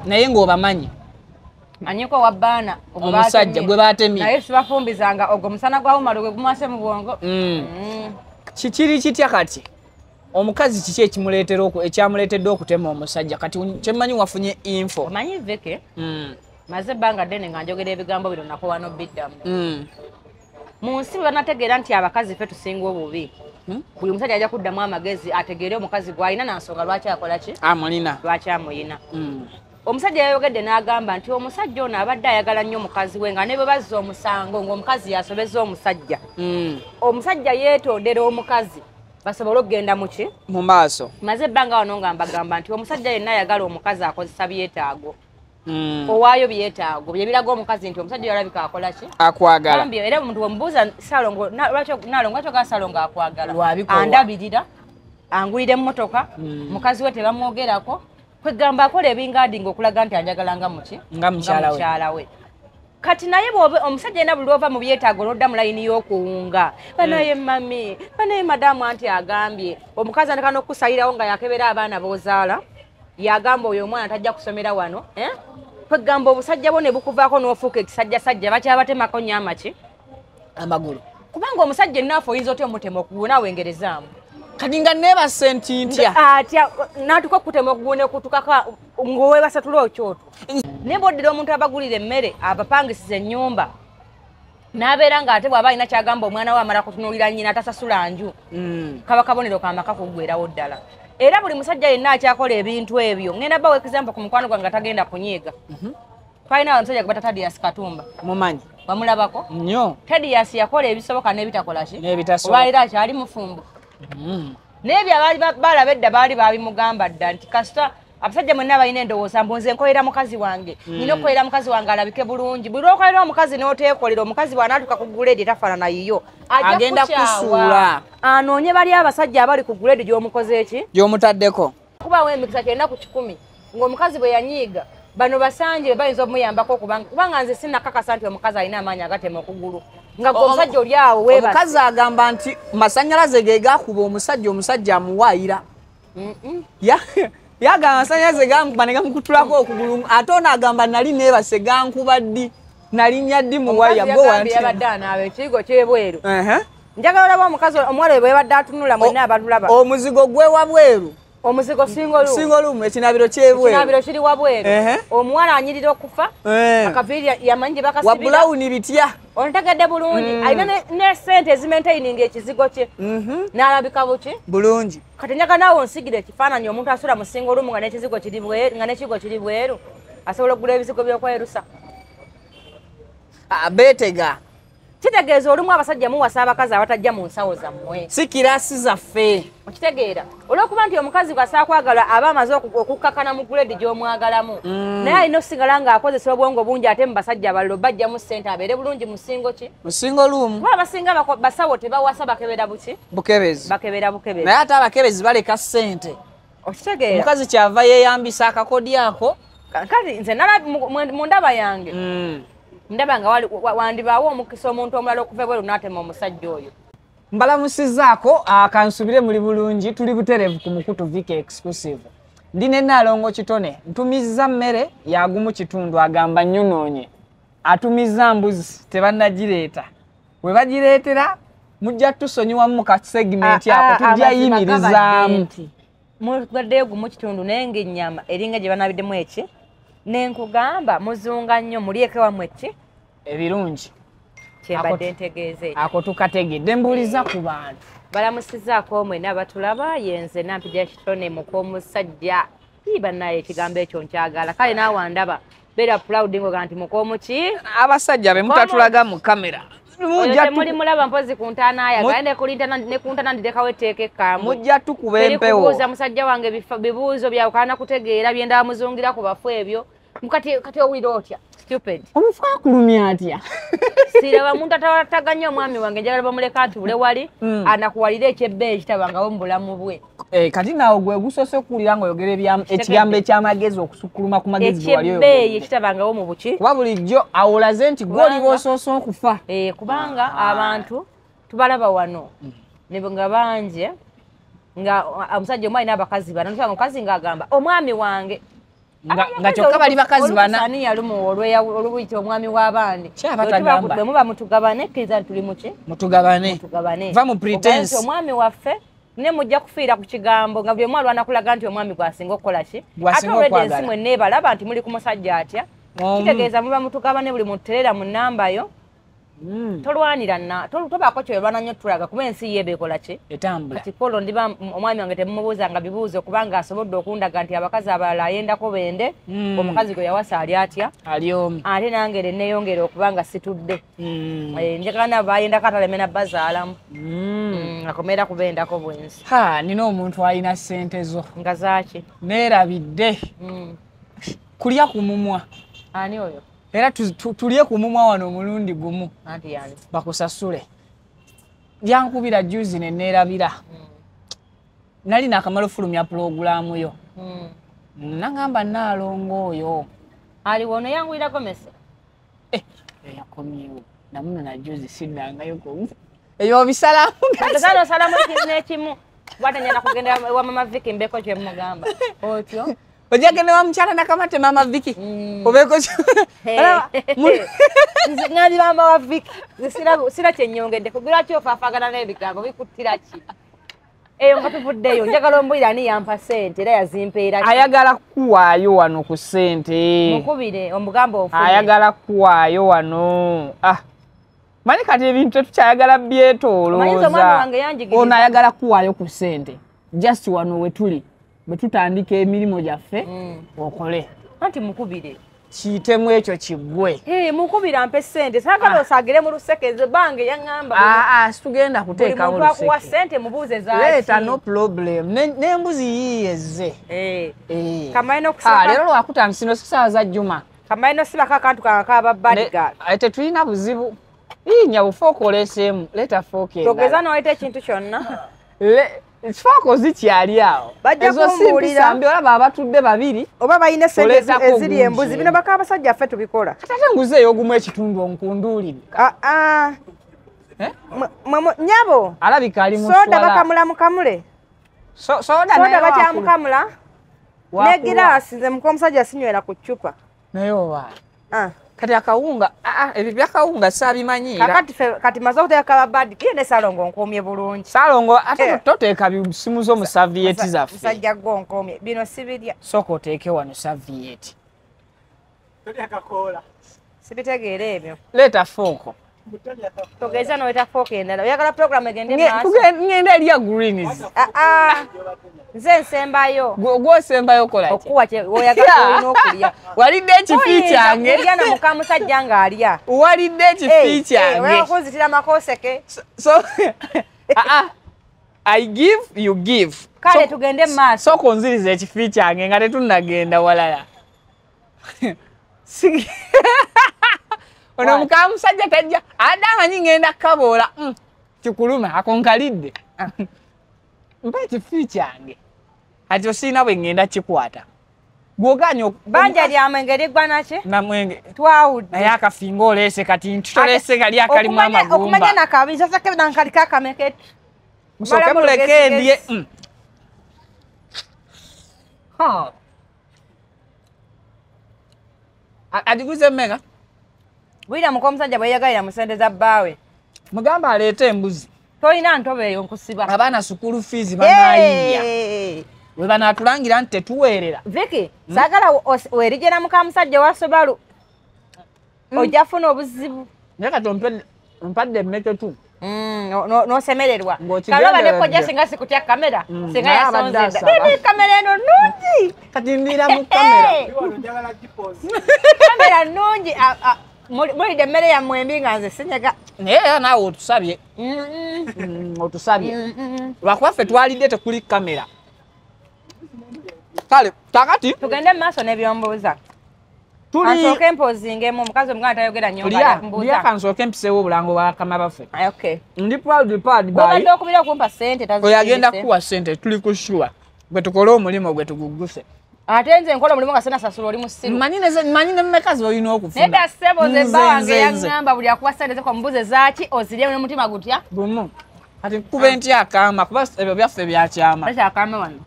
Naye ng'obamanyi. Manyiko wa bana omusajja gwe batemye. Naye sibafumbizanga ogwo musana gwa umalo gwe gumwase mu bwongo. Kikiri kitya kati? Omukazi kiki ekimuleetera ekyamuleetedde okutema omusajja? Kati kyemmanyi wafunye info. Omanyi Veke? Maze ebbanga ddene nga njogera ebigambo bino nako wano biddamu. Mu nsi banategeera nti abakazi ffe tusinga obubi. Buli musajja ajja kuddamu amagezi ategeere omukazi gw'alina na nsonga lwaki akola ki? Amulina. Lwaki amuyina. Omusajja yayogedde n'agamba nti omusajja ono abadde ayagala nnyo omukazi we nga ne bwe bazza omusango ng'omukazi yasobezza omusajja. Omusajja yeetondera omukazi basobole okugenda mu ki? Mu maaso. Maze ebbanga wano nga mbagamba nti omusajja yenna ayagala omukazi akozesa byetaago. Owaayo byetaago bye biraga omukazi nti omusajja yalabika akola ki? Akwagala. Bambi era omuntu bw'omubuuza Ssalongo lwaki ogaa Ssalongo akwagala? Andabirira, angulira emmotoka, mukazi we tebamwogerako. Kwegamba akola ebingaadi ng'okulaga nti anjagala nga muki? Nga mukyala we. Kati naye bw'oba omusajja yenna buli lw'ova mu byetaago n'odda mu layini y'okuwunga. Banaye mami, banaye madamu anti agambye. Omukazi andeka n'okukusayirawo nga yakebera abaana b'ozaala. Yagamba oyo omwana tajja kusomera wano. Kwegamba obusajja bwo ne bukuvaako n'ofuuka ekisajjasajja bakyabatemako nnyo amaki? Amagulu. Kubanga omusajja ennaafu oyinza otya omutema okugulu naawe engerezaamu? Kati nga neebase nti ntya. Atya n'atuuka okutema okugulu ne kutukako ng'oweebasa tulo okyoto. Naye bw'oddira omuntu abagulira emmere abapangisiza ennyumba n'abeera ng'ate bw'aba alina ky'agamba omwana we amala kutunuulira nnyina atasasula nju. Kaba kabonero ka maka kuggwerawo ddala. Era buli musajja yenna akyakola ebintu ebyo ngenda bawa example ku mukwano gwange tagenda kunyiiga. Twalina omusajja gwe bata Tadias Katumba. Mumanyi. Wamulabako? Nnyo. Tadias yakola ebisoboka n'ebitakola ki? N'ebitasoboka. Olwaleero akyali mufumbo. N'ebyo abaali balaba edda baali babimugamba dda nti kasita abasajja mwenna balina endowooza mbu nze nkolera mukazi wange. Nina okukolera mukazi wange alabike bulungi. Buli lw'okolera omukazi n'oteekolera omukazi bw'anaatuuka ku guleedi etafaanana yiyo. Agenda kusuula. Anoonye bali abasajja abali ku guleedi gy'omukoze ki? Gy'omutaddeko. Kubaawo emikisa 90 ng'omukazi bwe yanyiiga bano basanje bayinza omuyambako kubanga nze sinnakakasa nti omukazi alina amaanyi agatema okugulu. Nga gwe omusajja oli awo weebase. Omukazi agamba nti masannyalaze ge gaakuba omusajja, omusajja amuwaayira. Yagamba amasannyalaze gankuba ne gamukutulako okugulu ate ono agamba nali neebase gankuba ddi nalinnya ddi mu waya gwe wanti. Yabadde anaaba ekiyigo ky'ebweru. Njagala olaba omukazi omuwala bwe yabadde atunula mwenna abatulaba. Omuzigo gwe wabweru. Omuzigo single room. Single room ekinabiro ky'ebweru. Ekinabiro kiri wabweru. Omuwala anyirira okufa. Akaviiri yamanyi gye bakasibira. Wa bulawuni bitya. Ontegedde bulungi. Alina ne ssente ezimaintaininga ekizigo kye. N'alabika buki? Bulungi. Kati njagala naawe onsigire ekifaananyi omuntu asula mu single room nga n'ekizigo kiri bweru nga n'ekigo kiri bweru. Asobola okugula ebizigo by'okwerusa. Beetega. Kitegeeza olumu abasajja muwasa abakazi abatajja mu nsawo zammwe. Si kirasi zaffe. Okitegeera. Olw'okuba nti omukazi bw'asaakwagala aba amaze okukkakana mu guleedi gy'omwagalamu. Naye alina okusigala ng'akozesa obwongo bungi ate mu basajja abalala bajjamu ssente abeere bulungi mu singo ki? Mu single room. Kuba abasinga basawo tebawasa bakebera buki? Bukebezi. Bakebera bukebezi. Naye ate abakebezi baleka ssente. Okitegeera. Omukazi kyava yeeyambisa akakodi ako. Kati nze mu ndaba yange. Ndaba nga wandibaawo omukisa omuntu omulala okuva ebweru n'atema omusajja oyo. Mbalamusizzaako kansubire muli bulungi tuli butereevu ku mukutu Vike Exclusive. Ndi ne Nnaalongo Kitone ntumizza mmere yagumu kitundu agamba nnyonoonye. Atumizza mbuzi tebannagireeta. We bagireetera mujja tusonyiwamu mu ka segment ako tujja yimirizaamu. Mubaddeyo gumu kitundu naye ng'ennyama eringa gye banaabiddemu eki? Nenkugamba muzunga nnyo mulyeke wammwe ki? Ebirungi. Kyembadde ntegeeza ekyo. Ako tukategedde mbuuliza ku bantu. Balamusizzaako mwenna abatulaba ye nze Nampijja Kitone muk'omusajja. Bannaye ekigambo ekyo nkyagala. Kale naawe andaba beera proud ng'ogamba nti muk'omuki? Abasajja be mutatulaga mu kamera. Temuli mulaba mpozi ku ntaana yange ne ku ntaana nditekawo etteeka ekkamwe. Mujja tukuba empewo. Kubuuza musajja wange bibuuzo byawukana kutegeera bye ndaba muzungira ku bafu ebyo. Kati owulira otya? Stupid. Omufu akulumya atya? Siraba muntu atawataganya omwami wange njagala bamuleka atubule wali anakuwalira ekyebbeeyi ekitabangawo mu bulamu bwe. Kati naawe gwe gusoose okuwulira ng'oyogera ekigambo eky'amagezi okusukkuluma ku magezi ge wali oyogedde. Ekyebbeeyi ekitabangawo mu buki? Kuba bulijjo awo olaze nti gwe oliba osoose okufa. Kubanga abantu tubalaba wano nga bangi nga omusajja omu alina abakazi bana, omukazi ng'agamba omwami wange Nga kyokka bali bakazi bana. Ani yalumu olw'oluyita omwami w'abandi. Bwe muba mutugabane, kkiriza tuli muki? Mutugabane. Va mu pretense. Omwami waffe ne mujja kufiira ku kigambo nga buli omu alwana kulaga nti omwami gwasinga okukola ki? Ate olwedde ensi mwenna ebalaba nti muli ku musajja atya. Kitegeeza muba mutugabane buli muterera mu nnamba yo. Tolwanira na tobaako ky'olwana nnyo tulaga kuba ensi ye beekola ki? Etambula. Kati Paul ndiba omwami wange temumubuuzanga bibuuzo kubanga asobodde okundaga nti abakazi abalala ayendako bende, omukazi gwe yawasa ali atya? Ali omu. Ate nange ne neeyongera okubanga situdde. Njagala nabo bayendako ataleme na bazaalamu. Akomera kubendako bwensi. Ha, nina omuntu alina ssente zo. Nga zaaki? Neerabidde. Kulya ku mumwa. Ani oyo? Era tulye ku mumwa wano omulundi gumu. Bakusasule. Yankubira juzi ne neerabira. Nali naakamala ofulumya pulogulaamu yo. Nangamba Nnaalongo oyo. Aliwo ono yangwira gomese? Yakomyewo. Namuno na juzi siddangayo ku. Ebyo obisalamu. Kasana osalamu ekintu n'ekimu. Bw'atanyala kugenda ewa Mama Vicky mbeko kye mugamba. Otyo. Ojja genda wa mukyala Nakamate Mama Vicky. Obeeko nze ngandi mama wa Vicky. Sira kye nnyongedde kugula ki ofaafagana n'ebigambo bikuttira ki? Eyo nga tuvuddeyo njagala ombulire ani yampa ssente era yazimpeera ki? Ayagala kuwaayo wano ku ssente. Mukubire omugambe ofune. Ayagala kuwaayo wano. Ah. Manyi kati ebintu tetukyayagala byetoolooza. Ono ayagala kuwaayo ku ssente. Just wano we tuli. Bwe tutandika emirimu gyaffe okole. Anti mukubire. Kiyitemu ekyo kiggwe. Mukubire ampe ssente. Saagala osaagire mu luseke nze bange yaŋŋamba. Situgenda kuteekawo luseke. Buli muntu akuwa ssente mubuuze zaaki. Leeta no problem. N'embuzi yiiyo ezze. Kamale n'okusika. Leero lwakutaano sino si ssaawa za Juma. Kamale n'osibako akantu kange ak'aba bodyguard. Tetulina buzibu. Nnyabo fooko oleeseemu. Leeta fooko endala. Togeza n'oleeta ekintu kyonna. Fooko zikyali awo. Bajja kumbuulira. Olaba abatudde babiri. Oba balina ssente eziri embuzi. Bino baka abasajja ffe tubikola. Kati ate nguzeeyo ogumu ekitundu onkunduulire. Nnyabo. Alabika ali mu swala. Soda bakamula mukamule. Soda bakyamukamula. Ne giraasi nze muka omusajja sinywera ku ccupa. Naye oba. Kati akawunga, ebyo byakawunga saabimanyiira. Kati maze okuteeka babadi, ye ne Ssalongo nkomye bulungi. Ssalongo ate toteeka bisimu zo mu saviyeeti zaffe. Musajja gwo nkomye, bino sibirya. Sooka oteeke wano saviyeeti. Sibitegeera ebyo. Leeta fooko. Togeza n'oleeta fooko endala. Oyagala pulogulaamu egende maaso? Ngenda erya greens. Nze nsembayo. Gw'osembayo okola ki? Okuwa kye oyagala olina okulya. Walidde ekifi kyange. Oyinza kulya na muka musajja ng'alya. Walidde ekifi kyange. Oyagala kunzitira makooseke. So, I give, you give. Kale tugende mu maaso. Sooka onzirize ekifi kyange nga tetunnagenda walala. Ono muka musajja tajja. Adde amanyi ngenda kukaboola. Kikuluma ako nkalidde. Mpa ekifi kyange. Ati osiina bwe ngenda kikwata. Gw'ogaanye Banja lya mwenge liggwa naki? Na mwenge. Twawudde. Naye akafinga oleese kati ntutolese kali akalimu amagumba. Okumanya nakabi sasa kebda nkalika akameketi. Musooke muleke ndye. Agiguze mmeka? Bwira muka omusajja bwe yeeyagalira mu ssente za bbaawe. Mugamba aleete embuzi. Tolina ntobo eyo nkusiba. Abaana sukulu fees banaayiiya. We banaatulangira nti tetuweerera. Vicky, saagala weerigye na muka musajja wa Subaru. Ojja funa obuzibu. Naye kati ompadde emmeke tu. N'osemererwa. Kaloba ne kojja singa sikutya kamera. Singa yasonze dda. Bibi kamera eno nnungi. Kati ndiira mu kamera. Kamera nnungi. Mulidde emmere yammwe embi nga nze sinyega. Naye era naawe otusabye. Otusabye. Lwakuba ffe twalidde tekuli kamera. Kale, kakati tugende mu maaso n'ebyombuuza. Ansooke mpozingemu omukazi omuganda tayogera nnyo nga mbuuza. Lya kansooke mpiseewo obulango bwa bakama baffe. Okay. Ndi proud by. Obadde okubira okumpa ssente tazikirize. Oyo agenda kukuwa ssente tuli ku sure. Gwe tukole omulimu gwe tugugguse. Ate nze nkola omulimu nga sinasasula oli musiru. Mmanyi ne mmeka z'olina okufuna. Nedda ssebo nze bba wange yaŋŋamba buli akuwa ssente ze mbuuze zaaki ozirye n'omutima gutya. Gumu. Kati nkube ntya akaama kuba ebyo byaffe bya kyama. Leka akaama wano.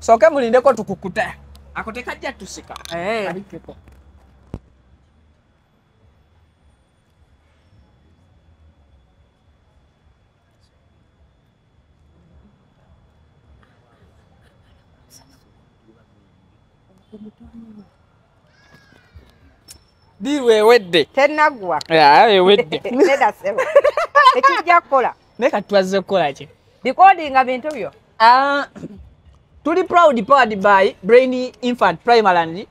Sooke mulindeko tukukuta. Ako tekajja tusika. Kabikkeko. Diru ewedde. Tennaggwa. Ewedde. Nedda ssebo. Tekijja kukola. Naye kati twazze kukola ki? Recordinga bintu byo. Tuli proud powered by Brain Infant Primary and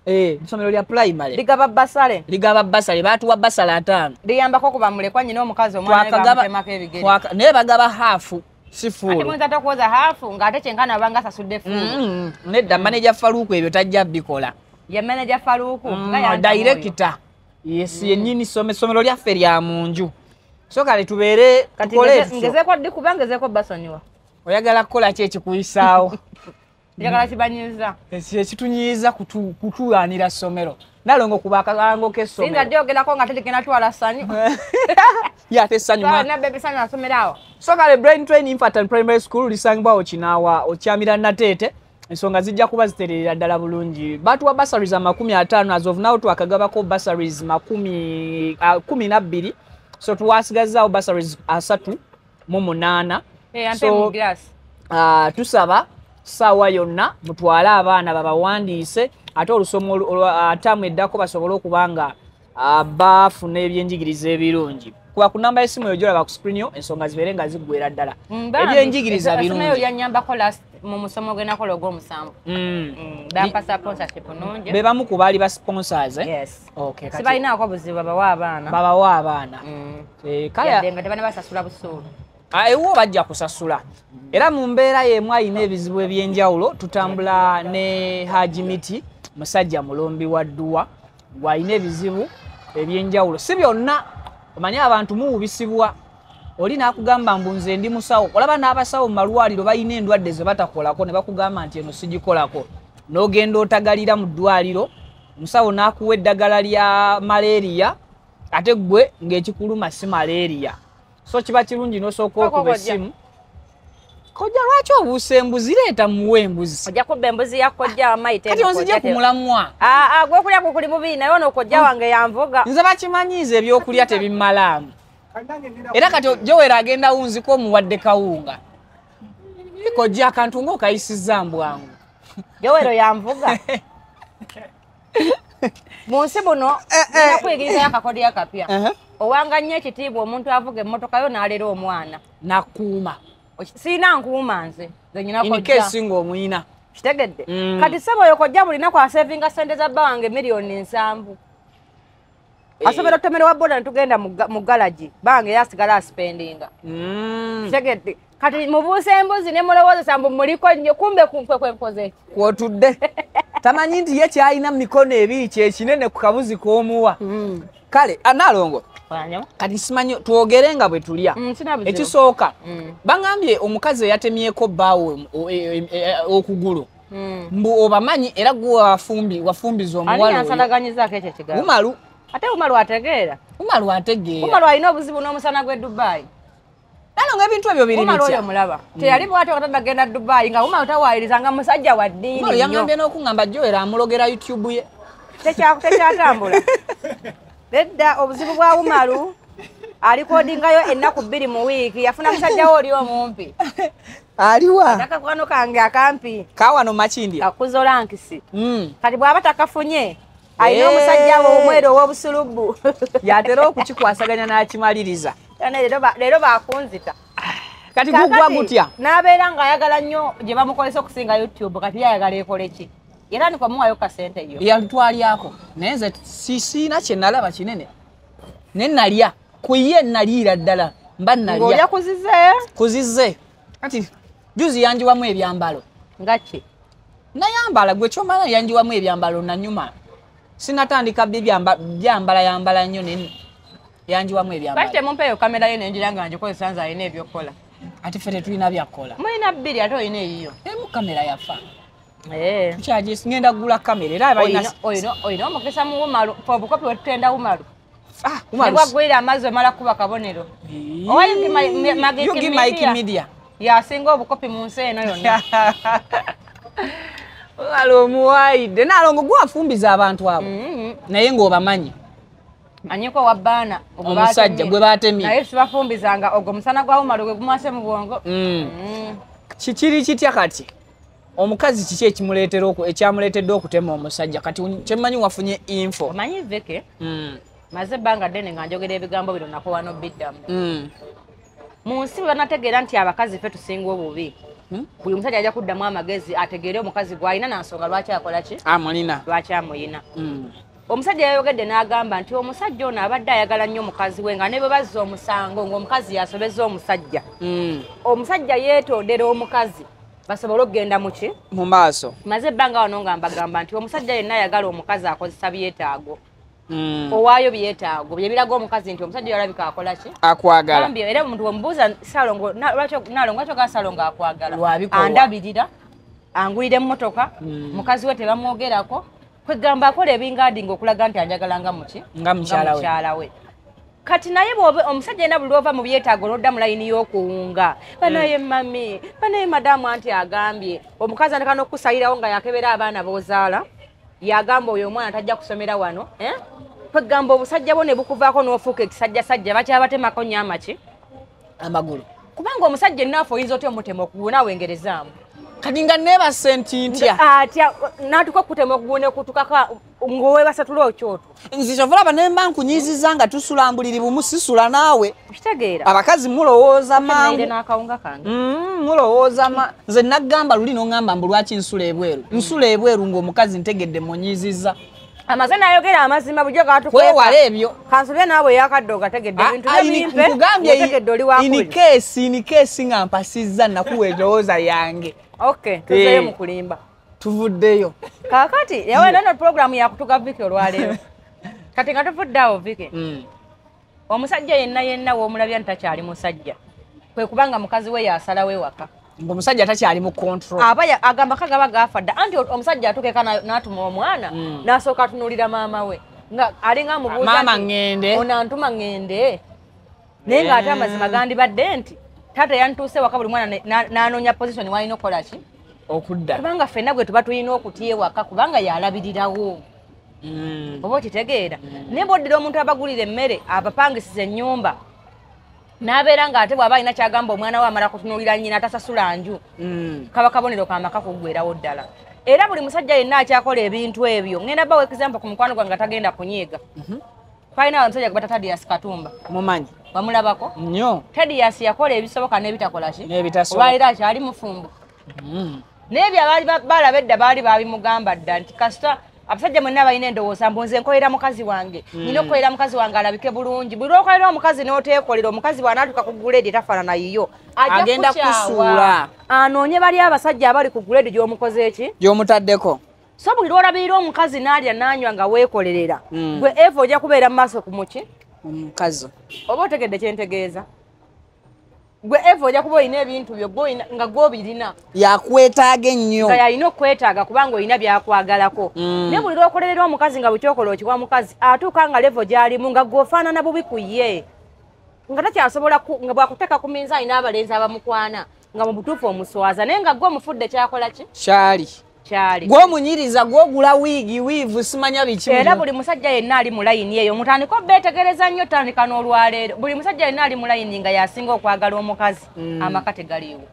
essomero lya primary. Ligaba basale. Ligaba basale baatuwa basale 5. Liyambako kuba mulekwa nnyina omukazi omwana bamutemako ebigere. Naye bagaba haafu. Si fuulu. Ate muyinza tokuwoza haafu ng'ate kyenkana abanga asasudde fuulu. Nedda manager Faruku ebyo tajja bikola. Ye manager Faruku nga director. Yes, yennyini ssomero lyaffe lya mu nju. So kale tubeere tukole. Ngezeeko ddi kuba ngezeeko basonyiwa. Oyagala kukola ki ekikuyisaawo? Njagala kibanyiiza. Ekitunyiiza kutuwaanira ssomero. Nalongo kuba akalango k'essomero. Sinza dyogerako nga teligenda twala ssanyu. Ye ate essanyu. Nabbe ssanyu asomera awo. So kale Brain Train Infant and Primary School lisangibwawo Kinaawa okyamira Nateete. Ensonga zijja kuba zitererera ddala bulungi. Baatuwa bursaries 50 as of now twakagabako bursaries 12. So tuwasigazaawo bursaries 38. So tusaba ssaawa yonna mutwale abaana babawandiise ate olusomo taamu eddako basobole okuba nga bafuna ebyenjigiriza ebirungi. Kuba ku namba y'essimu eyo gy'olaba ku screen yo ensonga zibeere nga ziggwera ddala. Ebyenjigiriza birungi. Essomero lyannyambako last mu musomo gwe nakola ogw'omusanvu. Bampa sponsorship nnungi. Be bamu ku baali ba sponsors, eh? Yes. Okay, kati sibalinaako buzibu babawa abaana. Babawa abaana. Kale yadde nga tebannabasasula busuulu. Ewuwo bajja kusasula. Era mu mbeera y'emu ayina ebizibu eby'enjawulo tutambula ne Haji Miti, musajja mulombi wa dduwa, gw'alina ebizibu eby'enjawulo. Si byonna omanyi abantu muwubisibwa. Oli n'akugamba mbu nze ndi musawo. Olaba n'abasawo mu malwaliro balina endwadde ze batakolako ne bakugamba nti eno sigikolako. N'ogenda otagalira mu ddwaliro, omusawo n'akuwa eddagala lya malaria ate ggwe ng'ekikuluma si malaria. So kiba kirungi n'osooka okuba essimu. Kojja lwaki obuusa embuzi? Leeta muwe embuzi. Ojja kubba embuzi ya kojja wamayite. Kati onzije ku mulamwa. Gwe okulya kwe kuli bubi naye ono kojja wange yanvuga. Nze bakimanyiiza ebyokulya tebimmalaamu. Era kati Joel agenda wunziko omuwadde kawunga. Kojja akantu ng'okayisizza mbwangu. Joel yanvuga. Mu nsi buno nakuyigiriza akakodyo akapya. Owanga nnyo ekitiibwa omuntu avuga emmotoka yo n'alera omwana. Nakuuma. Sirina nkuuma nze. Nze nnyina kojja. In case ng'omuyina. Kitegedde. Kati ssebo oyo kojja buli nnaku asevinga ssente za bba wange 7 million. Asobola okutomera wa boda ne tugenda mu galagi. Bange yasigala asipendinga. Kitegedde. Kati mubuuse embuzi ne mulowoozesa mbu muliko nnyo kumbe kwe nkoze ki? Kw'otudde. Tamanyi nti ye ky'alina mu mikono ebiri kye kinene ku kabuzi k'omuwa. Kale Nalongo. Kati simanyi twogere nga bwe tulya. Ekisooka bangambye omukazi eyatemyeko bbaawe okugulu. Mbu obamanyi era gwe wafumbiza omuwala oyo. Ani yansalaganyizaako ekyo ekigambo? Umaru. Ate Umaru ategeera. Umaru ategeera. Umaru alina obuzibu n'omusana gw'e Dubai. Nalongo ebintu ebyo biri bitya? Umaru oyo mulaba. Teyali bw'atyo nga tannagenda Dubai nga Umaru tawaayiriza nga musajja wa ddiini. Umaru yangambye n'okuŋŋamba Joel amulogera YouTube ye. Tekyatambula. Nedda obuzibu bwa Umaru alikodingayo ennaku 2 mu wiiki yafuna musajja we oli omumpi. Aliwa? Akakwano kange akampi. Kawano Makindye. Akuzola nkisi. Kati bw'aba takafunye alina omusajja we omweru ow'obusulubu. Yatera okukikwasaganya n'akimaliriza. Leero bakunzita. Kati gugwa gutya? N'abeera ng'ayagala nnyo gye bamukolesa okusinga YouTube kati ye ayagala ekole ki? Yatandika omuwaayo kasente yo. Yantwalyako. Naye nze siina kye nalaba kinene. Ne nalya. Ku ye naliira ddala mba nalya. Ng'olya kuzize? Kuzize. Kati juzi yanjiwamu ebyambalo. Nga ki? Nayambala gwe kyomala yanjiwamu ebyambalo nanyuma. Sinatandika byambala yambala nnyo ne yanjiwamu ebyambalo. Kati temumpeeyo kamera ye nenjira nga ngikozesa nze alina ebyokukola. Ate ffe tetulina byakukola. Mulina 2 ate olina eyiyo. Emu kamera yafa. Tukyagye ngenda kugula kamera era abalina olina omukisa mu Umaru fe obukopi we tutenda Umaru. Ne bw'aggwira amazzi omala kuba kabonero. Owa Yugi Mike Media yasinga obukopi mu nsi eno yonna. Walo omuwayidde Nalongo gwafumbiza abantu abo naye ng'obamanyi anyiko wa bana omusajja gwe batemye naye sibafumbizanga ogwo musana gwa Umar gwe gumwase mu bwongo. Kikiri kitya kati omukazi kiki ekimuleetera ekyamuleetedde okutema omusajja kati kyemmanyi wafunye info omanyi Veke maze ebbanga ddene nga njogera ebigambo bino nako wano biddamu. Mu nsi banategeera nti abakazi ffe tusinga obubi. Buli musajja ajja kuddamu amagezi ategeere omukazi gw'alina na nsonga lwaki akola ki amulina lwaki amuyina. Omusajja yayogedde n'agamba nti omusajja ono abadde ayagala nnyo omukazi we nga ne bwe bazza omusango ng'omukazi yasobezza omusajja. Omusajja yeetondera omukazi basobole okugenda mu ki mu maaso. Maze ebbanga wano nga mbagamba nti omusajja yenna ayagala omukazi akozesa byetaago. Owaayo byetaago bye biraga omukazi nti omusajja yalabika akola ki akwagala. Era omuntu bw'omubuuza Salongo Nalongo lwaki Salongo akwagala andabirira angulira emmotoka mukazi we tebamwogerako kwegamba akola ebingaadi ng'okulaga nti anjagala nga muki nga mukyala we. Kati naye bw'oba omusajja yenna buli lw'ova mu byetaago n'odda mu layini y'okuwunga banaye mami banaye madamu anti agambye omukazi andeka n'okusalirawo nga yakebera abaana b'ozaala yagamba oyo omwana tajja kusomera wano kwegamba obusajja bwo ne bukuvaako n'ofuuka ekisajjasajja bakyabatemako nnyo amaki amagulu kubanga omusajja ennaafu oyinza otya omutema okugulu naawe engerezaamu kati nga neebase nti ntya atya n'atuuka okutema okugulu nekutukako ng'oweebasa tula okyoto nze kyova olaba ne mba nkunyiizizza nga tusula mbuliri bumu sisula naawe okitegeera abakazi mulowooza mangu n'akawunga kange mulowooza nze naggamba luli n'oŋŋamba mbu lwaki nsula ebweru nsula ebweru ng'omukazi ntegedde munyiizizza amaze n'ayogera amazima bulijjo gatukwewala ebyo kansulye naawe eyakadde ogategedde ebintu bimpe otegedde oli wakuli in case nga mpasizza nakuwa endowooza yange. Okay, tuzeeyo mu kulimba tuvuddeyo kaakati yawe nano programu yakutuga Viki olwaleero kati nga tuvudde awo Viki omusajja yenna yenna w'omulabya nti takyali musajja kwe kubanga mukazi we yasalawo ewaka ng'omusajja takyali mu control aba agamba kagaba gaafa dda anti omusajja atuuka eka n'atuma omwana n'asooka atunuulira maama we nga alinga amubuuza maama ŋŋende ono antuma ŋŋende naye ng'ate amazima gandibadde nti taata yantuuse waka buli mwana n'anoonya position w'alina okukola ki okudda kubanga ffenna gwe tuba tulina okutya ewaka kubanga yalabirirawo oba okitegeera naye bw'oddira omuntu abagulira emmere abapangisiza ennyumba n'abeera ng'ate bw'aba alina ky'agamba omwana we amala kutunuulira nnyina atasasula nju kaba kabonero k'amaka kuggwerawo ddala. Era buli musajja yenna akyakola ebintu ebyo ngenda bawa example ku mukwano gwange atagenda kunyiiga. Twalina omusajja gwe bata Tadias Katumba mumanyi wamulabako nnyo. Tadias yakola ebisoboka n'ebitakola ki n'ebitasoboka olwaleero akyali mufumbo naye bye abaali balaba edda baali babimugamba dda nti kasita abasajja mwenna balina endowooza mbu nze nkolera mukazi wange nina okukolera mukazi wange alabike bulungi buli lw'okolera omukazi n'oteekolera omukazi bw'anaatuuka ku guleedi tafaanana yiyo agenda kusuula anoonye bali abasajja abali ku guleedi gy'omukoze eki gy'omutaddeko. So buli lw'olabirira omukazi n'alya n'anywa nga weekolerera gwe eva ojja kubeera mu maaso ku muki omukazi oba otegedde kye ntegeeza gwe eva ojja kuba olina ebintu byo nga gw'obirina yakwetaaga ennyo nga yalina okwetaaga kubanga olina byakwagalako naye buli lw'okolerera omukazi nga bwekyokola okiwa mukazi atuuka nga levo gy'alimu nga gw'ofaanana bubi ku ye nga takyasobola nga bw'akuteeka ku minzaani n'abalenzi abamukwana nga mu butuufu omuswaza naye nga gwe omufudde kyakola ki kyali kyali gw'omunyiriza gw'ogula wiigi wiivu simanya biki. Era buli musajja yenna ali mu layini eyo mutandika obeetegereza nnyo tandika n'olwaleero buli musajja yenna ali mu layini nga yasinga okwagala omukazi amaka tegaliiwo.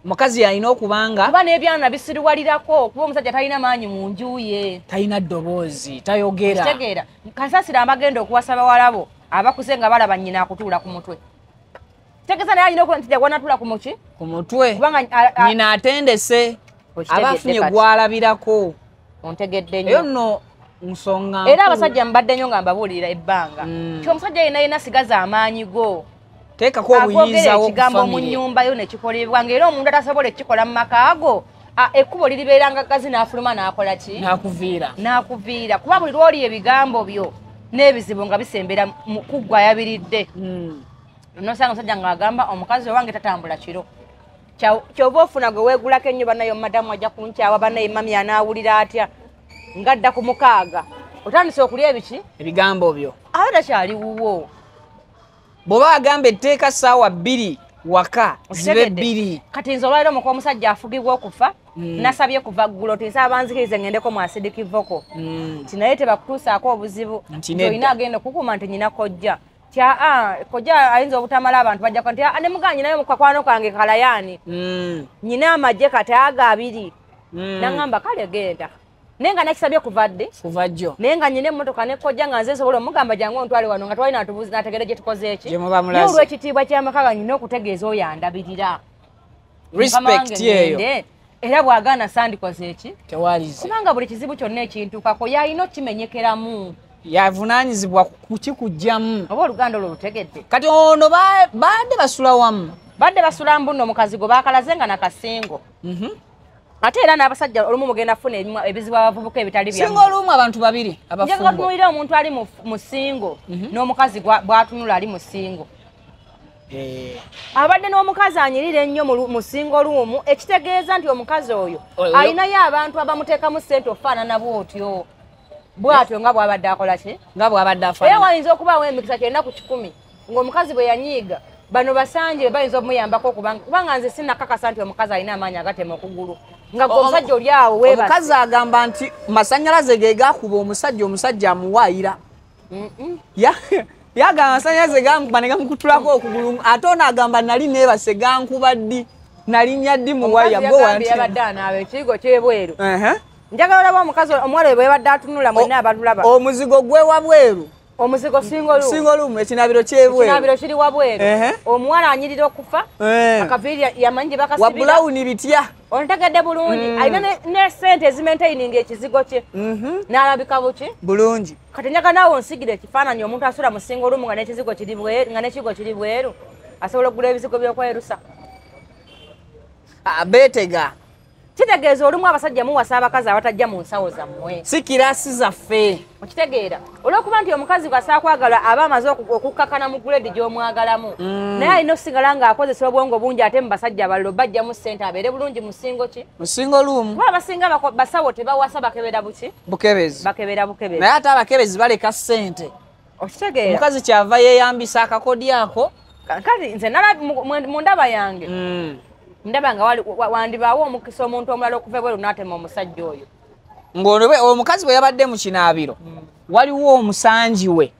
Mukazi yalina okubanga kuba n'ebyana bisiriwalirako kuba omusajja talina maanyi mu nju ye talina ddoboozi tayogera kitegeera kasasira amagenda okuwasa bawalabo abakuze nga balaba nnyina akutuula ku mutwe tegeeza naye alina okuba nti jagwanatuula ku muki ku mutwe kubanga nnyina atendese abafunye gwalabirako ontegedde nnyo eyo nno nsonga era abasajja mbadde nnyo nga mbabuulira ebbanga ti omusajja yenna yenna sigaza amaanyi go teekako obuyinza ekigambo mu nnyumba yo ne kikolebwa ng'era omuntu atasobola ekikola mu maka go ekkubo liribeeranga gazi n'afuluma n'akola ki n'akuviira kuba buli lw'oli ebigambo byo n'ebizibu nga bisembera kuggwa ayabiridde nosanga omusajja ng'agamba omukazi owange tatambula kiro kyova ofuna gwe weegulako ennyo bannaye madamu ajja kunkyawa bannaye mami anaawulira atya ng'adda ku mukaaga otandise okulya ebiki ebigambo byo aba takyali wuwo bw'oba agamba etteeka ssaawa 2 waka zibe 2 kati nze olwaleero omuka omusajja afugibwa okufa Nasabye kuva ggulo nti nsaba banzikirize ngendeko mu acidic vocal. Nti naye tebakutuusaako obuzibu. Nti olina agenda okukuma nti nyina kojja. Nti aa kojja ayinza obutamala abantu bajjako nti ne mugaa nyinayo mu kakwano kange Kalayani. Nyina amagye kati aga 2. Nangamba kale genda. Naye nga nakisabye kuva ddi? Kuva jjo. Naye nga nyina emmotoka ne kojja nga nze nsobola omugamba jangu ontwale wano nga twalina atubuuzi n'ategeera gye tukoze eki. Naye olw'ekitiibwa ky'amaka nga nyina okutegeeza oyo andabirira. Respect yeeyo. Era bw'agaana sandikoze eki? Tewalize. Kubanga buli kizibu kyonna ekintuukako yalina okimenyekeramu. Yavunaanyizibwa kukikuggyamu. Oba oluganda olwo lutegedde. Kati ono badde basula wamu. Badde basula mbuno mu kazigo baakalaze nga nakasingo. Ate era n'abasajja olumu mugenda kufuna ebizibu abavubuka ebitali byammwe. Singa olumu abantu babiri abafumbo. Njagala tunuulira omuntu ali mu singo n'omukazi bw'atunula ali mu singo. Abadde n'omukazi anyirira ennyo mu singo lumu, ekitegeeza nti omukazi oyo alinayo abantu abamuteekamu ssente okufaanana bw'otyo. Bw'atyo nga bw'abadde akola ki? Nga bw'abadde afaanana. Era wayinza okubaawo emikisa 90 ng'omukazi bwe yanyiiga bano basanje bayinza omuyambako kubanga nze sinnakakasa nti omukazi alina amaanyi agatema okugulu. Nga gwe omusajja oli awo weebase. Omukazi agamba nti masannyalaze ge gaakuba omusajja, omusajja amuwaayira. Yagamba amasannyalaze gankuba ne gamukutulako okugulu, ate ono agamba nali neebase gankuba ddi, nalinnya ddi mu waya. Omukazi yagambye yabadde anaaba ekiyigo ky'ebweru. Njagala olaba omukazi omuwala bwe yabadde atunula mwenna abatulaba. Omuzigo gwe wabweru. Omuzigo singo lumu. Singo lumu, ekinaabiro ky'ebweru. Ekinaabiro kiri wabweru. Omuwala anyirira okufa. Akaviiri yamanyi gye bakasibira. Wa bulawuni bitya. Ontegedde bulungi. Alina ne ssente ezimaintaininga ekizigo kye. N'alabika buki? Bulungi. Kati njagala naawe onsigire ekifaananyi omuntu asula mu singo lumu nga n'ekizigo kiri bweru, nga n'ekigo kiri bweru. Asobola okugula ebizigo by'okwerusa. Beetega. Kitegeeza olumu abasajja muwasa abakazi abatajja mu nsawo zammwe. Si kirasi zaffe. Okitegeera. Olw'okuba nti omukazi bw'asaakwagala aba amaze okukkakana mu grade gy'omwagalamu. Naye alina okusigala ng'akozesa obwongo bungi ate mu basajja abalala bajjamu ssente abeere bulungi mu singo ki? Mu singo lumu. Kuba abasinga basawo tebawasa bakebera buki? Bukebezi. Bakebera bukebezi. Naye ate abakebezi baleka ssente. Okitegeera. Omukazi kyava yeeyambisa akakodi ako. Kati nze mu ndaba yange. Ndaba nga wandibaawo omukisa omuntu omulala okuva ebweru n'atema omusajja oyo. Ng'ono omukazi bwe yabadde mu kinaabiro, waliwo omusangi we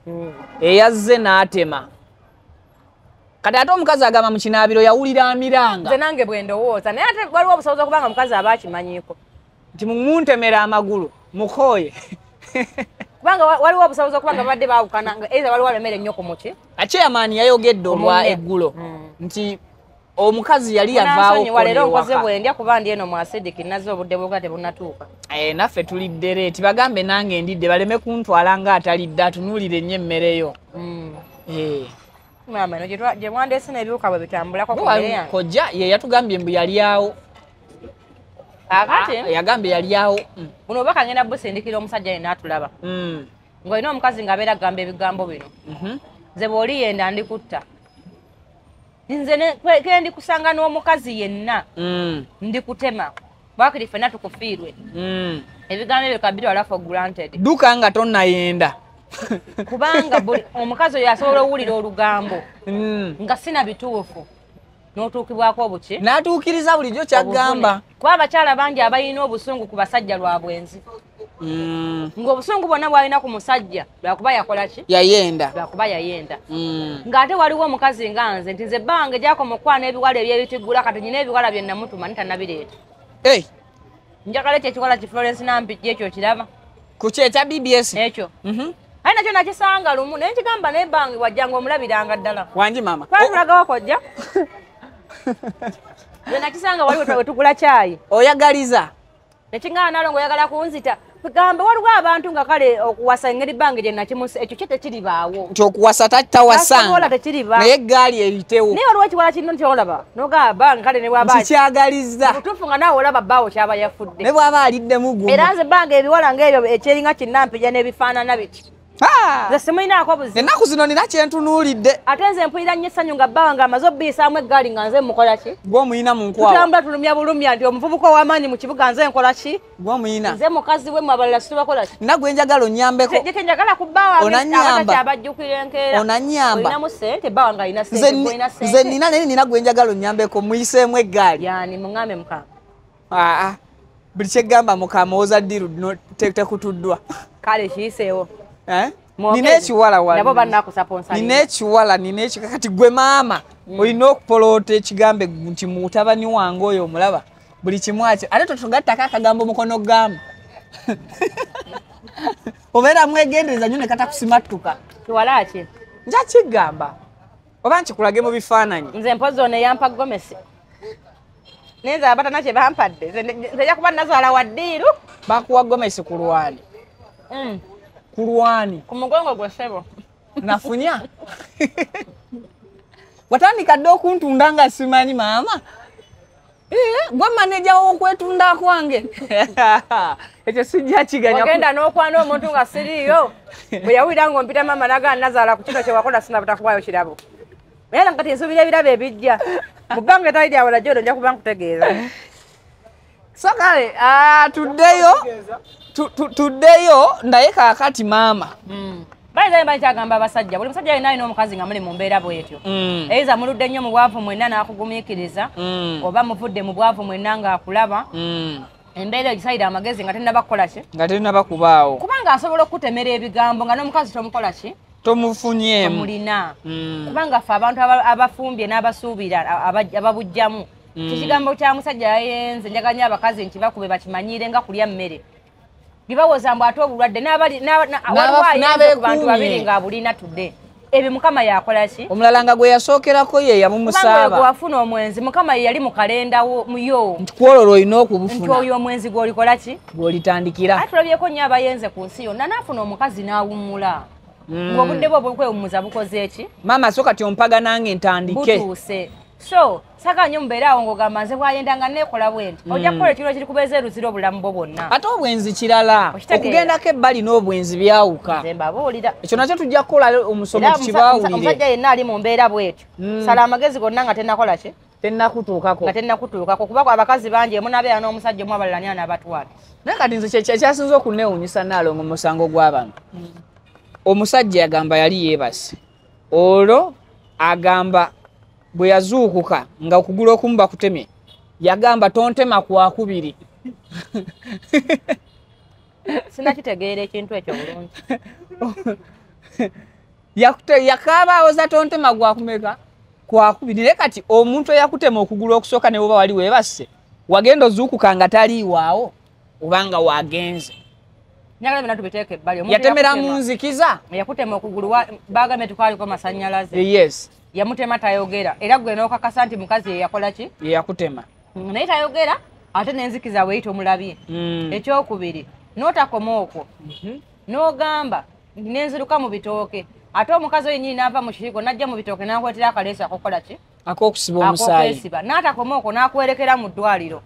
eyazze n'atema. Kati ate omukazi agamba mu kinaabiro yawulira amiranga. Nze nange bwe ndowooza, naye ate waliwo obusobozi okuba nga omukazi aba akimanyiiko. Nti muntemera amagulu, mukooye. Kubanga waliwo obusobozi okuba nga babadde baawukana nga either waliwo alemera ennyo ku muki. Chairman yayogedde olwa eggulo nti omukazi yali yavaawo leero nkoze bwe ndya kuba ndi eno mu acidic nazze obudde bwoka tebunnatuuka. Naffe tulidde leeti bagambe nange ndidde baleme kuntwala nga atalidde atunuulire ennyo emmere yo. Maama eno gye mwandeese n'ebiwuka bwe bitambulako ku mmere yange. Kojja ye yatugambye mbu yali awo. Akati yagambye yali awo. Buno obubaka ngenda busindikira omusajja yenna atulaba. Ng'olina omukazi ng'abeera agamba ebigambo bino. Nze bw'oliyenda ndikutta. Nze kendi kusanga n'omukazi yenna ndikutema bakiri ffenna tukufiirwe. Ebigambo ebyo kabiri wala for granted. Dduka nga tonnayenda. Kubanga omukazi oyo asobola owulira olugambo nga sina bituufu n'otuukibwako obuki n'atuukiriza bulijjo ky'agamba. Kuba abakyala bangi abalina obusungu ku basajja lwa bwenzi. Ng'obusungu bwonna bw'alina ku musajja lwakuba yakola ki? Yayenda. Lwakuba yayenda. Ng'ate waliwo omukazi nga nze nti nze bbange gyakoma okukwana ebiwala eby'ebitigula kati nyina ebiwala bye namutuma ntannabireeta. Njagala ekyo ekiwala ki Florence Nampijja ekyo okiraba? Ku ki ekya BBS? Ekyo. Aye nakyo nakisanga lumu naye nkigamba naye bbange wajjanga omulabiranga ddala. Wangi maama. Twatulagawo kojja. Nze nakisanga waliwo we tugula caayi. Oyagaliza. Nekingana nalongo oyagala kunzita. Kugamba waliwo abantu nga kale okuwasa engeri bbange gye nakimusa ekyo kye tekiribaawo. Nti okuwasa tawasanga. Tekiriba. Naye eggaali eritewo. Naye waliwo ekiwala kino nti olaba. N'ogamba bbange kale ne bw'aba Nkikyagalizza. Butuufu nga naawe olaba bbaawo ky'aba yafudde. Ne bw'aba aliddemu gumu. Era nze bbange ebiwala ng'ebyo ekyeringa kinnampijja n'ebifaanana biti. Nze simulinaako buzibu. Ennaku zino nina kye ntunuulidde. Ate nze mpulira nnyo essanyu nga bba wange amaze obbiyisaamu eggaali nga nze mukola ki? Gw'omuyina mu nkwawa. Tutambula tulumya bulumya nti omuvubuka ow'amaanyi mu kibuga nze nkola ki? Gw'omuyina. Nze mukazi we mu abalala situbakola ki? Nina gwe njagala onnyambeko. Gye njagala ku bba wange abatakyabajjukira enkeera. Onannyamba. Olinamu ssente, bba wange alina ssente, gw'olina ssente. Nze nina naye nina gwe njagala onnyambeko muyiseemu eggaali. Yani muŋŋambe mukama. Buli kyegamba mukamooza ddiru tekutuddwa. Kale kiyiseewo. Nina ekiwala wano. Nabo bannakusaponsa. Nina ekiwala, nina ekikakati gwe maama. Olina okupoloota ekigambo nti mutabani wange oyo omulaba. Buli kimu akyo. Ate totugattako akagambo mukono gaamu. Obeera mwegendereza nnyo ne katakusimattuka. Kiwala ki? Nja kigamba. Oba nkikulage mu bifaananyi. Nze mpozi ono eyampa gomesi. Nenza abatana kye bampadde. Nze nja kuba nazaala wa ddiiru. Bakuwa gomesi ku lwani. Ku lwani. Ku mugongo gwe ssebo. Nafunya. Watandika dda okuntunda nga simanyi maama. Gwe maneja w'okwetunda kwange. Ekyo sijja kiganya. Ogenda n'okwana omuntu nga siriiyo. Bwe yawulira ng'ompita maama n'agamba nazaala ku kino kye wakola sinabutakuwaayo kirabo. Naye kati nsuubira ebirabo ebijja. Mu bbanga etali lya wala gy'olwo nja kuba nkutegeeza. So kale tuddeyo naye kaakati maama. Bayinza mba nkyagamba abasajja, buli musajja yenna alina omukazi nga muli mu mbeera bw'etyo. Eiza muludde nnyo mu bwavu mwenna n'akugumiikiriza, oba muvudde mu bwavu mwenna ng'akulaba. Embeera egisalira amagezi nga tennaba kukola ki? Nga tennaba kubaawo. Kubanga asobola okukutemera ebigambo nga n'omukazi tomukola ki? Tomufunyeemu. Tomulina. Kubanga ffe abantu abafumbye n'abasuubira ababugyamu. Ekigambo kya musajja yayenze njagala nnyo abakazi nti bakube bakimanyire nga kulya mmere. Bibawoza mbu ate obulwadde waliwo ayenze ku bantu babiri ng'abulina tudde. Ebyo Mukama yakola ki? Omulala nga gwe yasookerako ye yamumusaaba. Kubanga gwe wafuna omwenzi Mukama ye yali mu kalenda yo. Nti kwolwo olina okubufuna. Nti oyo omwenzi gw'olikola ki? Gw'olitandikira. Ate tulabyeko nnyo abayenze ku nsi yonna n'afuna omukazi n'awummula. Ng'obudde bwe obw'okwewummuza bukoze ki? Maama so kati ompaga nange ntandike. Butuuse. So saga nnyo mubeere awo ng'ogamba nze bw'ayenda nga neekola bwe nti. Ojja kukola ekiro kirikubeeza eruzira obulamu bwo bwonna. Ate obwenzi kirala. Okugendako ebbali n'obwenzi byawuka. Nze mbabuulira. Ekyo nakyo tujja kukola omusomo tukibaawulire. Omusajja yenna ali mu mbeera bw'etyo. Sala amagezi gonna nga tennakola ki? Tennakutuukako. Nga tennakutuukako kuba abakazi bangi munaabeera n'omusajja omu abalala ani anaabatwala. Naye kati nze kyasinze okunneewuunyisa Nnaalongo mu musango gw'abano. Omusajja yagamba yali yeebase. Olwo agamba bwe yazuukuka nga okugulu okumu bakutemye yagamba tontema kwakubiri. Sinakitegeera ekintu ekyo bulungi. Yakaaba awoza tontema gwakumeka kwakubiri. Naye kati omuntu eyakutema okugulu okusooka ne bwoba wali weebase wagenda ozuukuka nga taliiwaawo obanga wagenze. Njagala byonna tubiteeke ebbali. Yatemera mu nzikiza. Yakutema okugulu bagambye tukwaliko masannyalaze. Yes. Yamutema tayogera era gwe n'okakasa nti mukazi ye yakola ki? Ye yakutema. Naye tayogera ate n'enzikiza weeyita omulabye. Ekyokubiri n'otakoma okwo n'ogamba nti nenziruka mu bitooke ate omukazi oyo yennyini n'ava mu kiiko n'ajja mu bitooke n'akwetera akaleeso akokola ki? Ak'okusiba omusaayi. Ak'okwesiba. N'atakoma okwo n'akwerekera mu ddwaliro.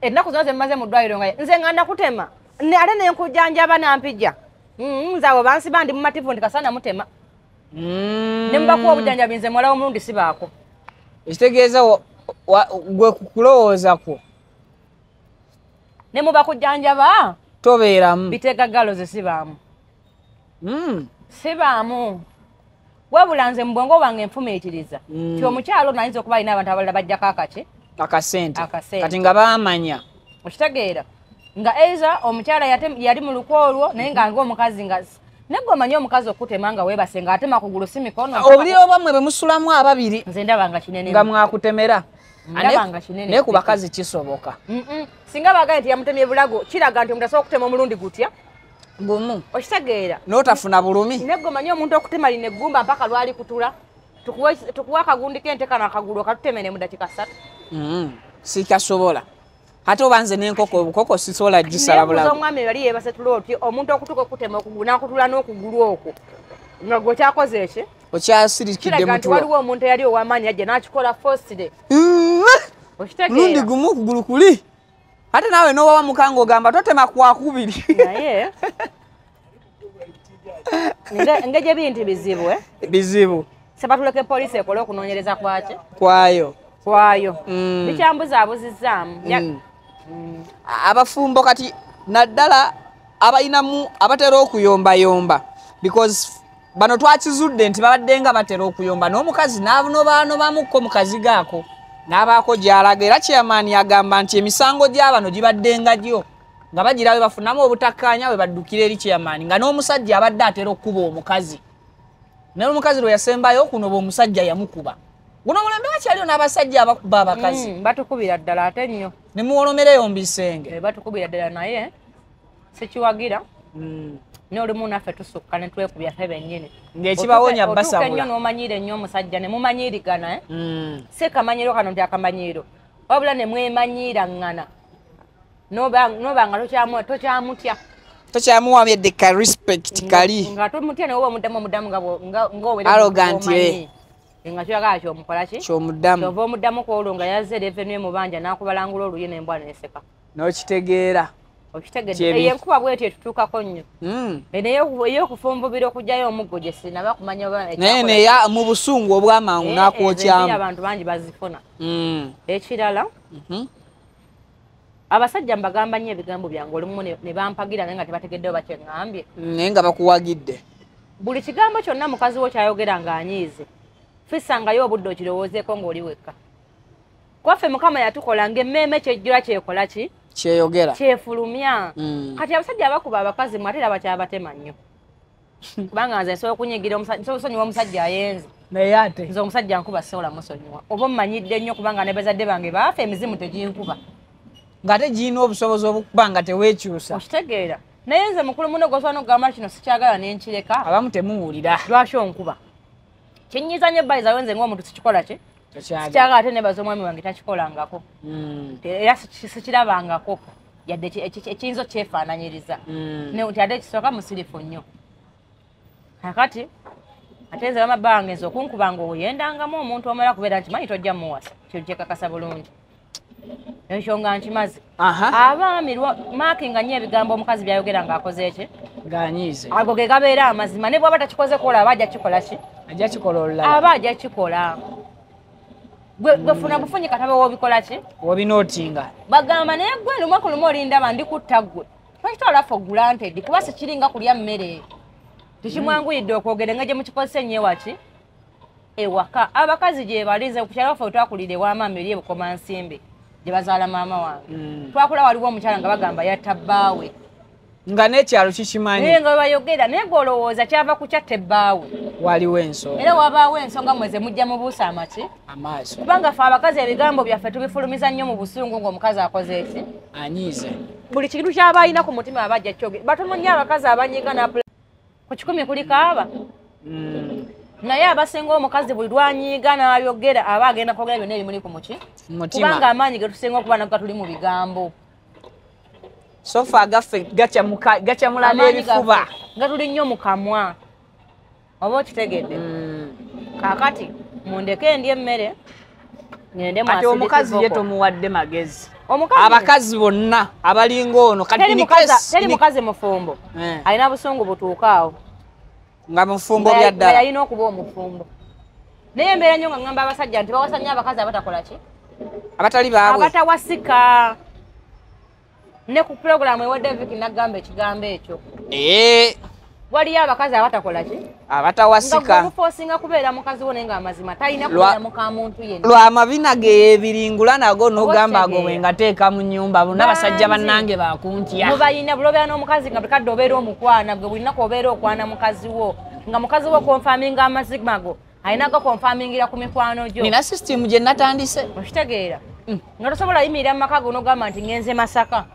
Ennaku zonna ze mmaze mu ddwaliro nga nze nga nakutema ate ne nkujjanjaba n'ampijja. Nze abo bansiba ndi mumativu nti kasana mutema. Ne mubakuwa obujjanjabi nze muwala w'omulundi sibaako. Ekitegeeza gwe kulowooza kwo. Ne mubakujjanjaba tobeeramu. Biteega galo ze sibaamu. Sibaamu. Wabula nze mu bwongo bwange nfumiitiriza. Nti omukyalo ono ayinza okuba alina abantu abalala bajjako akaki? Akasente. Kati nga baamanya. Okitegeera. Nga eiza omukyala yali mu lukwo olwo naye nga ng'omukazi nga naye gwe omanyi omukazi okutema nga weebase ng'atema kugulu si mikono. Obuliri obwammwe bwe musulamu ababiri. Nze ndaba nga kinene. Nga mwakutemera. Ndaba nga kinene. Naye ku bakazi kisoboka. Singa bagambye nti yamutemye bulago kiraga nti omuntu asobola okutema omulundi gutya? Gumu. Okitegeera. N'otafuna bulumi. Naye gwe omanyi omuntu okutema lino eggumba mpaka lwali kutula. Tukuwa akagundi k'ente kano akagulu okatutemere mu dakiika 3. Sikasobola. Ate oba nze n'enkoko obukoko sisobola gisala bulago. Naye omwami yali yeebase tulo oti omuntu okutuuka okutema okugulu n'akutula n'okugulu okwo nga gwe okyakoze eki? Okyasirikidde Kiraga nti mutulo. waliwo omuntu eyali ow'amaanyi yajja n'akikola forced. Okitegeera? Mulundi gumu okugulu kuli. Ate naawe n'owawamuka ng'ogamba totema kwakubiri. Naye engeri ebintu bizibu, eh? Bizibu. Seba tuleke poliisi ekole okunoonyereza kwaki? Kwayo. Kwayo. Bikyambuzaabuzizaamu. Abafumbo kati naddala abalinamu abatera okuyombayomba because bano twakizudde nti babadde nga batera okuyomba n'omukazi n'anobaanobamukko mu kazigo ako n'abaako gy'alaga era chairman agamba nti emisango gy'abano gibadde nga gyo. Nga bagira we bafunamu obutakkaanya we baddukira eri chairman nga n'omusajja abadde atera okukuba omukazi. Naye omukazi lwe yasembayo okunoba omusajja yamukuba. Guno omulembe wakyaliyo n'abasajja abakuba abakazi. Batukubira ddala ate nnyo. Ne muwolomereyo mu bisenge. Batukubira ddala naye sikiwagira. N'olumu naffe tusukka ne twekubya ffe bennyini. Ng'ekibawonya basabula. Otuuka ennyo n'omanyiira ennyo omusajja ne mumanyiirigana. Si kamanyiiro kano nti akamanyiiro. Wabula ne mwemanyiiraŋŋana. N'oba nga tokyamutya. Tokyamuwa yadde ka respect kali. Nga tomutya naye oba omuddamu omuddamu nga arrogant ye. Nga kyagala kyomukola ki? Kyomuddamu. Kyova omuddamu ku olwo nga yazze revenue emubanja n'akubalangula oluyi n'embwa n'eseka. N'okitegeera. Okitegedde. Eyo enkuba bw'etyo etutuukako nnyo. Eno ey'okufumbubira okuggyayo omuggo gye sinaba kumanya oba naye neya mu busungu obw'amangu n'akwokyamu. Abantu bangi bazifuna. Ekirala, abasajja mbagamba nnyo ebigambo byange olumu ne bampagira naye nga tebategedde oba kye ŋŋambye. Naye nga bakuwagidde. Buli kigambo kyonna mukazi wo ky'ayogera ng'anyiize, fissangayo obudde okirowoozeeko ng'oli wekka. Kwaffe Mukama yatukola ng'emmeeme kyejjula kyekola ki? Kyeyogera. Kyefulumya. Kati abasajja abakuba abakazi mwe ate era bakyabatema nnyo. Kubanga nze nsobola okunyigira nsobola okusonyiwa omusajja ayenze. Naye ate nze omusajja nkuba sobola musonyiwa. Oba mmanyidde nnyo kubanga ne bazadde bange baafa emizimu teginkuba. Ng'ate girina obusobozi obukuba nga teweekyusa. Okitegeera. Naye nze mukulu muno gw'osobola n'okugamba kino sikyagala ne nkireka. Abamu temuwulira. Lwaki onkuba? Kinyiiza nnyo bbayizawo nze ng'omuntu sikikola ki? Sikyagala ate nebaza omwami wange takikolangako. Era sikirabangako yadde ekiyinza okyefaananyiriza. Nti ate ekisooka musirifu nnyo. Kakati ate nze bamabba wange nze okunkuba ng'oyendangamu omuntu omala kubeera nkimanyi tojja muwasa. Kyo kyekakasa bulungi. Ekyo nga nkimaze. Abaami maakinga nnyo ebigambo omukazi by'ayogera ng'akoze ki? Ng'anyiize. Ago ge gabeera amazima ne bw'aba takikoze kola aba ajja kikola ki? Ajja kikola olulala. Aba ajja kikola. Gwe funa bufunyi katabo w'obikola ki? W'obinootinga. Bagamba naye gwe lunaku lumu olindaba ndikutta ggwe. Tokitwala for granted kuba sikiringa kulya mmere. Tekimwanguyidde okwogera nga gye mukikozesa ennyo ewaki? Ewaka. Abakazi gye balize ku kyalo waffe we twakulira ewa maama eri e Bukomansimbi gye bazaala maama wange. Twakula waliwo omukyala nga bagamba yatta bbaawe. Nga n'ekyalo kikimanyi. Naye nga bayogera naye gw'olowooza kyava ku kyatta ebbaawe. Waliwo ensonga. Era wabaawo ensonga mmwe ze mujja mubuusa amaki? Amaaso. Kubanga ffe abakazi ebigambo byaffe tubifulumiza nnyo mu busungu ng'omukazi akoze ki? Anyiize. Buli kintu ky'aba alina ku mutima aba ajja kyogera. Batono nnyo abakazi abanyiiga ku 10 kuliko aba. Naye abasinga omukazi buli lwanyiiga n'ayogera aba agenda kwogera byonna ebimuli ku muki? Mutima. Kubanga amaanyi ge tusinga okuba nago gatuli mu bigambo. Sofa agaffe gakyamula n'ebifuba. Nga tuli nnyo mu kamwa. Oba okitegedde. Kaakati mundeke ndye emmere ngende mu Ate omukazi ye tomuwadde magezi. Abakazi bonna abalinga ono kati teri mukazi mufumbo. Alina busungu butuuka awo. Nga mufumbo bya ddala. Yalina okuba omufumbo. Naye embeera nnyo nga ŋŋamba abasajja nti bawasa nnyo abakazi abatakola ki? Abatali baabwe. Abatawasika. Ne ku pulogulaamu ewa David nagamba ekigambo ekyo. Waliyo abakazi abatakola ki? Abatawasika. Nga gw'omufosinga kubeera mukazi wo naye ng'amazima talina kubeera muka muntu yenna. Lwa mabina ge ebiringula nago n'ogamba ago bwe ngateeka mu nnyumba bonna basajja bannange bakuntya. Mubayina bulobeera n'omukazi nga buli kadde obeera omukwana gwe buli lunaku obeera okwana mukazi wo. Nga mukazi wo konfaminga amazima go alina gakonfamingira ku mikwano gyo. Nina sisitimu gye natandise. Okitegeera. Nga tosobola yimirira mu maka go n'ogamba nti ngenze Masaka.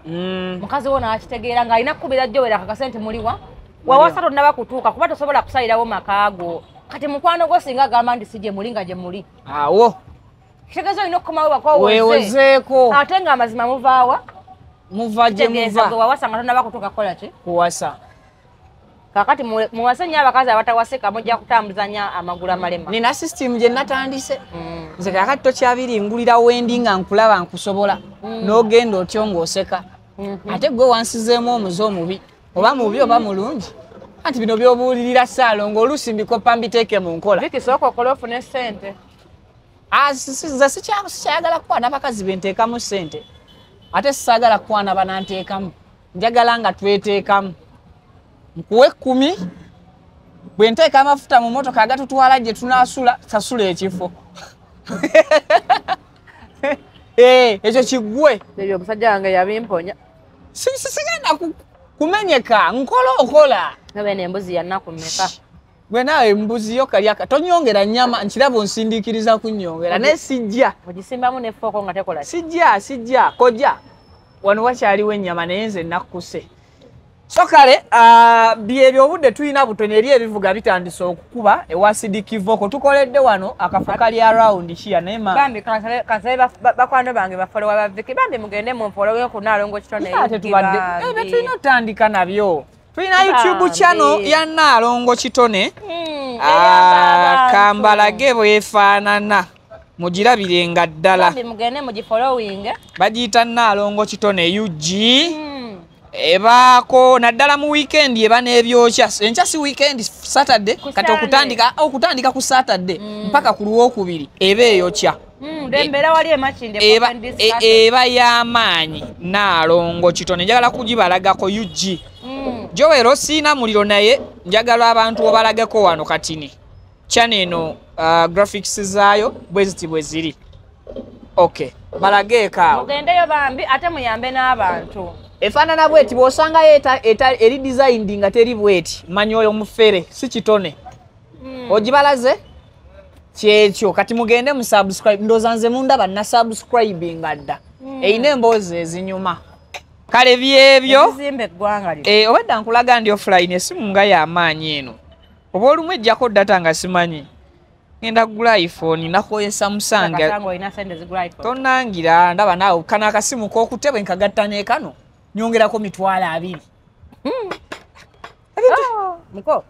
Mukazi wo n'akitegeera ng'alina kukubira jjowera akakase nti muliwa. Wawasa tonnaba kutuuka kuba tosobola kusalirawo maka go. Kati mukwano gwo singa agamba nti si gye muli nga gye muli. Awo. Kitegeeza olina okukomawo waka weewozeeko. Ate ng'amazima muvaawa? Muva gye muva. Gwe wawasa nga tonnaba kutuuka kukola ki? Kuwasa. Kaakati muwase nnyo abakazi abatawasika mujja kutambuza nnyo amagulu amalema. Nina sisitimu gye natandise. Nze kaakati tokyabiringulira wendi nga nkulaba nkusobola. N'ogenda otyo ng'oseka. Ate gwe wansizeemu omuze omubi. Oba mubi oba mulungi. Anti bino by'obuulirira Ssaalongo oluusi mbikopa mbiteeke mu nkola. Viki sooka okole ofune ssente. Nze sikyayagala kukwana bakazi be nteekamu ssente. Ate sisaagala kukwana bananteekamu. Njagala nga tweteekamu. Nkuwe 10 bwe nteeka amafuta mu mmotoka agatutwala gye tunaasula sasula ekifo. Ekyo kiggwe. Ebyo omusajja wange yabimponya. Sigenda kumenyeka nkola okola. Nabe n'embuzi ya nnaku mmeka? Gwe naawe embuzi yo kalyaka tonyongera nnyama nkiraba onsindiikiriza kunnyongera naye sijja. Ogisimbamu ne fooko nga tekola ki? Sijja kojja wano wakyaliwo ennyama naye nze nakkuse. So kale byebyo obudde tulina butono eri ebivuga bitandise okukuba ewa Sidiki Voko tukoledde wano akafo kali around here naye ma bambi kansabe bakwano bange bafollowa ba Vicky bambi mugende munfollowe ku Nnaalongo Kitone. Ate tubadde ebyo tulina otandika nabyo. Tulina YouTube channel ya Nnaalongo Kitone. Kambalage bwefaanana mugirabirenga ddala. Bambi mugende mugifollowing. Bagiyita Nnaalongo Kitone UG. Ebaako naddala mu weekend eba n'ebyokya. Enkya si weekend Saturday kati okutandika ku Saturday mpaka ku Lwokubiri eba eyokya. Embeera wali emakinde eba y'amaanyi Nnaalongo Kitone njagala kugibalagako UG. Joel siina muliro naye njagala abantu obalageko wano katini. Channel eno graphics zaayo bwe ziti bwe ziri. Okay, balageeko awo. Mugendeyo bambi ate muyambe n'abantu. Efaanana bweti bw'osangayo eri designed nga teri bweti manya oyo mufere si kitone. Ogibalaze kyekyo kati mugende mu subscribe ndowooza nze mundaba na subscribinga dda. Erina emboozi ezinyuma. Kale byebyo obadda nkulaga ndi offline esimu nga y'amaanyi eno. Oba olumu ejjako data nga simanyi. Ngenda kugula iPhone nakoye Samsung. Tonangira ndaba naawe kano akasimu k'okute bwe nkagatta ne kano nyongerako 20,000. Muko.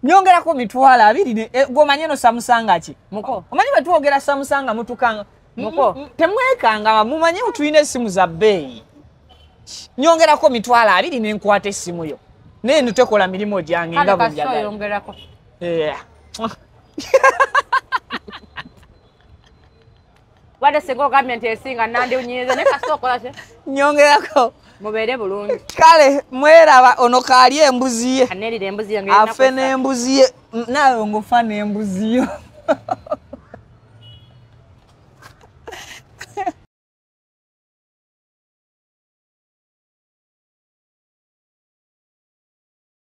Nyongerako 20,000 gw'omanyi eno Samsung ki? Muko. Omanyi bwe twogera Samsung mutukanga. Muko. Temwekanga mumanyi tulina essimu za bbeeyi. Nyongerako 20,000 ne nkwata essimu yo. Naye eno tekola mirimu gyange nga bwe njagala. Yongerako. Wadde singa ogambye nti esinga nandiwunyiriza naye kasita okola ki? Nyongerako. Mubeere bulungi. Kale mweraba ono kaali embuzi ye. Aneerira embuzi yange. Afe n'embuzi ye. Naawe ng'ofa n'embuzi yo.